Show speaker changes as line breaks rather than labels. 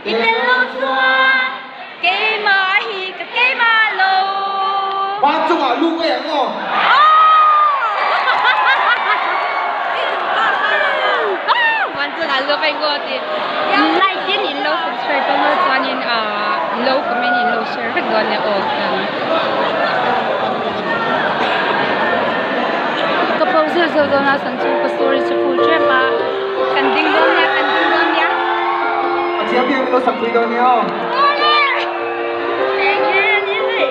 I tel lo chuan keimah hi ka keimah lo.
Van chungah lu ka yang aw.
Van chungah lu ka yang aw ti. Like in in lo subscribe ang aw chuan in lo comment in lo share vek dawn nia aw. Ka pause zeuh zeuh dawn a san chu ka story chu full tep a. Kan ding dawn nia, kan ding dawn nia.
A thiam hian min lo sak pui dawn nia aw.
Awle! Eng nge a ni hei?